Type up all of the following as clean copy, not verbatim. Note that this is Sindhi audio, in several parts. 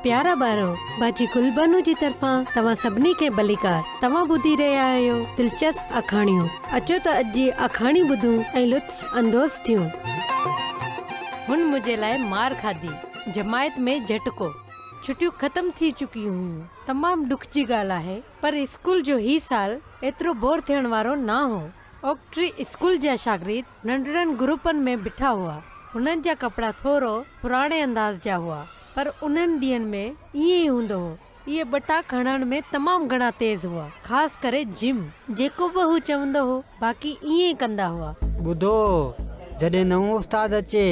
پيارا ٻارو، باجي گلبانو جي طرفان توهان سڀني کي ڀليڪار. توهان ٻڌي رهيا آهيو دلچسپ آکاڻيون. اچو ته اڄ جي آکاڻي ٻڌون ۽ لطف اندوز ٿيون. هن منهنجي لاء مار کاڌي. جماعت ۾ جهٽڪو. ڇٽيون ختم ٿي چڪيون هيون. تمام ڏک جي ڳالهه آهي پر اسڪول جو هي سال ايترو بور ٿيڻ وارو نه هو. اوڪ ٽري اسڪول جا شاگرد ننڍڙن گروپن ۾ بيٺا هئا. هنن جا ڪپڙا ٿورو پراڻي انداز جا هئا، پر انهن ڏينهن ۾ ائين ئي هوندو هو. اهي ٻٽاڪ هڻڻ ۾ تمام گهڻا تيز هئا، خاص ڪري جم. جيڪو به هو چوندو هو، باقي ائين ئي ڪندا هئا. ٻڌو، جڏهن نئون استاد اچي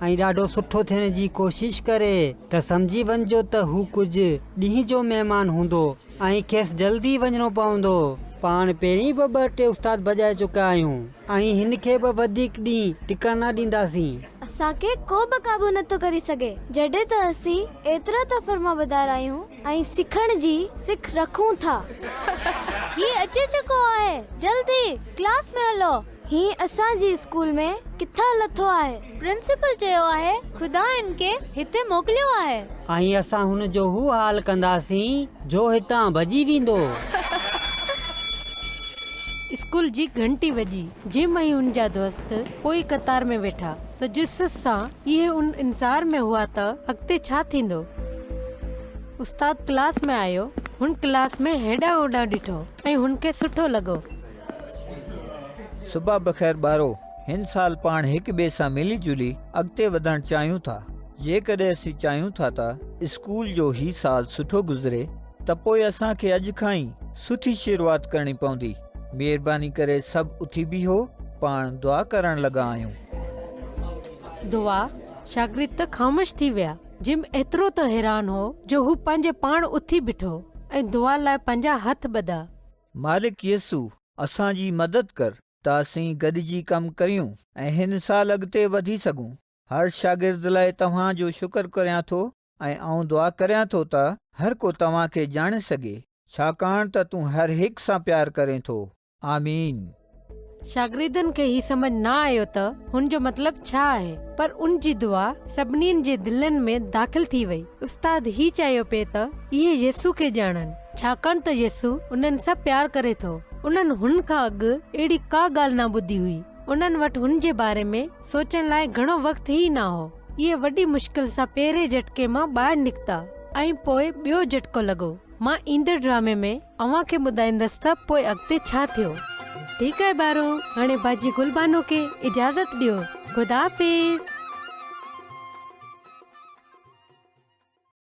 ۽ ڏاڍو سٺو ٿيڻ جي ڪوشش ڪري ته سمجهي وڃجو ته هو ڪجهه ڏينهن جو مهمان هوندو ۽ کيس جلدي وڃڻو پوندو. پاڻ پهرين به ٻه ٽي استاد ڀڄائي چڪا آهيون ۽ هن کي به وڌيڪ ڏينهن ٽڪڻ نه ڏينداسين. اسان کي ڪو به قابو نه ٿو ڪري سگهي، جڏهن ته اسين ايترا ته فرمانبردار آهيون ۽ سکڻ جي سک رکون ٿا. هي اچي چڪو آهي، جلدي ڪلاس ۾ هلو. هي اسان جي اسڪول ۾ ڪٿان لٿو آهي؟ پرنسپل چيو آهي خدا هن کي هتي موڪليو آهي. ۽ اسان هن جو هو حال ڪنداسين جو هتان ڀڄي ويندو. اسڪول جي گهنٽي وڄي. جم ۽ هن جا دوست پوئين قطار ۾ ويٺا. تجسس سان اهي ان انتظار ۾ هئا ته اڳتي ڇا ٿيندو. استاد ڪلاس ۾ آيو. هن ڪلاس ۾ هيڏانهن هوڏانهن ڏٺو ۽ هن کي سٺو لڳو. صبح بخير ٻارو، هن سال پاڻ هڪ ٻئي سان ملي جلي اڳتي وڌڻ چاهيون ٿا. جيڪڏهن اسين چاهيون ٿا ته اسڪول جو هي سال سٺو گذري ته پوء اسان کي اڄ کان ئي سٺي شروعات ڪرڻي پوندي. مهرباني ڪري سڀ اٿي بيهو، پاڻ دعا ڪرڻ لڳا آهيون. دعا؟ شاگرد ته خاموش ٿي ويا. جم ايترو ته حيران هو جو هو پنهنجي پاڻ اٿي بيٺو ۽ دعا لاء پنهنجا هٿ ٻڌا. مالڪ يسوع، اسان جي مدد ڪر ته اسين گڏجي ڪم ڪريون ۽ هن سال اڳتي وڌي سگهون. هر شاگرد لاء توهان جو شڪر ڪريان ٿو ۽ آئون دعا ڪريان ٿو ته هر ڪو توهان کي ڄاڻي سگهي، ڇاڪاڻ ته تون هر هڪ سان پيار ڪرين ٿو. آمين. شاگردن کي هي سمجهه نه آيو ته هن جو مطلب ڇا آهي، پر ان جي دعا سڀنين جي دلين ۾ داخل ٿي وئي. استاد هي چاهيو پئي ته اهي يسوع کي ڄاڻن، ڇاڪاڻ ته يسوع انهن سان پيار ڪري ٿو. انهن هن کان اڳ اهڙي ڪا ڳالهه نه ٻڌي هئي. انهن وٽ هن جي باري ۾ سوچڻ لاء گهڻو وقت ئي نه هو. اهي وڏي مشڪل سان پهرين جهٽڪي مان ٻاهر نڪتا ۽ پوء ٻيو جهٽڪو لڳو. مان ايندڙ ڊرامي ۾ اوهان کي ٻڌائيندس ته پوء اڳتي ڇا ٿيو. ٺيڪ آهي ٻارو، هاڻي باجي گل بانو کي اجازت ڏيو. خدا حافظ.